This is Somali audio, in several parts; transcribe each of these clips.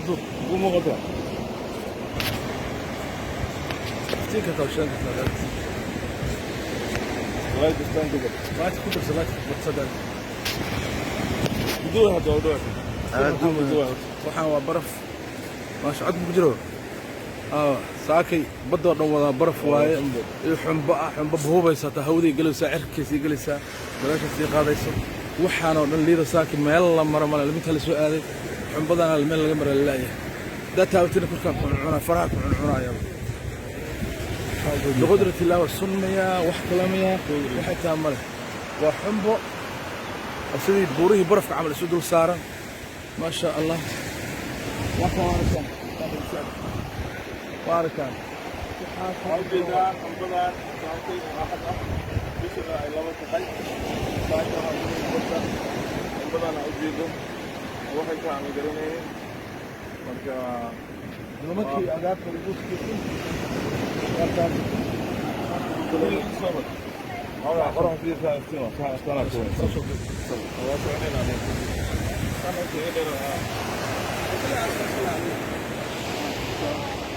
Ugu muuqata. Iftiinka tawshanka. Light stand diga. Light ku darsa, light badsada. Guduha hadda u dhawaatay. Waxaan waa baraf, maasha, cod ku jiro. Saakay badoo dhan wadaa baraf waaye iyo xumbo ah, xumbo buhubaysa, taa hawaday gelaysaa, cirkiisii gelaysaa, dabeesha sii qaadayso. Waxaanoo dhan liida saaki meel la maro male. Minta la soo aaday xumbadana meel laga mara lalayahay. Haddaa taabatina korkaan ku cuncunaa, faraha ku cuncunaayaba. Biqudrat illah, waa sunmayaa, wax kalamayaa, waxay taa male. Waa xumbo oo sidii buurihii barafka camal isu dul saaran, maasha Allah. Waa kan, waa aragtaan, waa aragtaan. Waxaa ujeedaa xumbadan saakay oo Axad ah, bishana ay 2 tahay. Saaka waxaa ujeeda badda xumbadan aa ujeedo, waxay tahay aan la garanaynin marka. Nimankii agaarka lagu wartaan. Qorax fiirsaa, iftiin waa sax astaan ku waa soconaynaa. Sana kaga dheer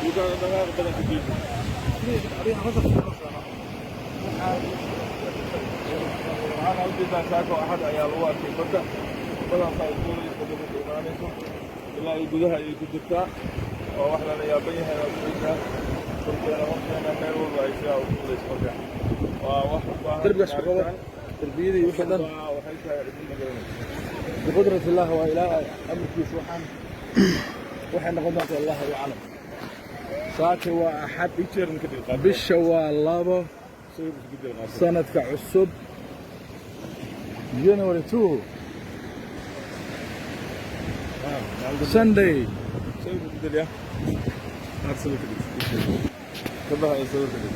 dhulka dhaqaaq badan ku jiifo. Waxaana ujeedaa saako Axad ayaa lagu arkay badda badaas ay duulayso, badda ka imaanayso ilaa ay gudaha ayay ku jirtaa oo wax lala yaaban yahay. Waa ujeedaa korkeena, horteena, meel walba ay sidaa u duulayso. Marka waa wax u baahan Derbigaas ku qabo, derbiyadii wixii dhan. Waxay tahay cidin ma garanayso. Biqudrat illah, waa Ilaahay amarkiisa. Waxaan waxay noqon doontaa Allahu aclam. Saaka waa Axad. Picture ka dhig qaad. Bisha waa 2. Sawir isku bedel qaad. Sanadka cusub, January 2, Sunday. Sawir isku bedel ya, qaad, sawir ka dhig, ka baxa, sawir ka dhig.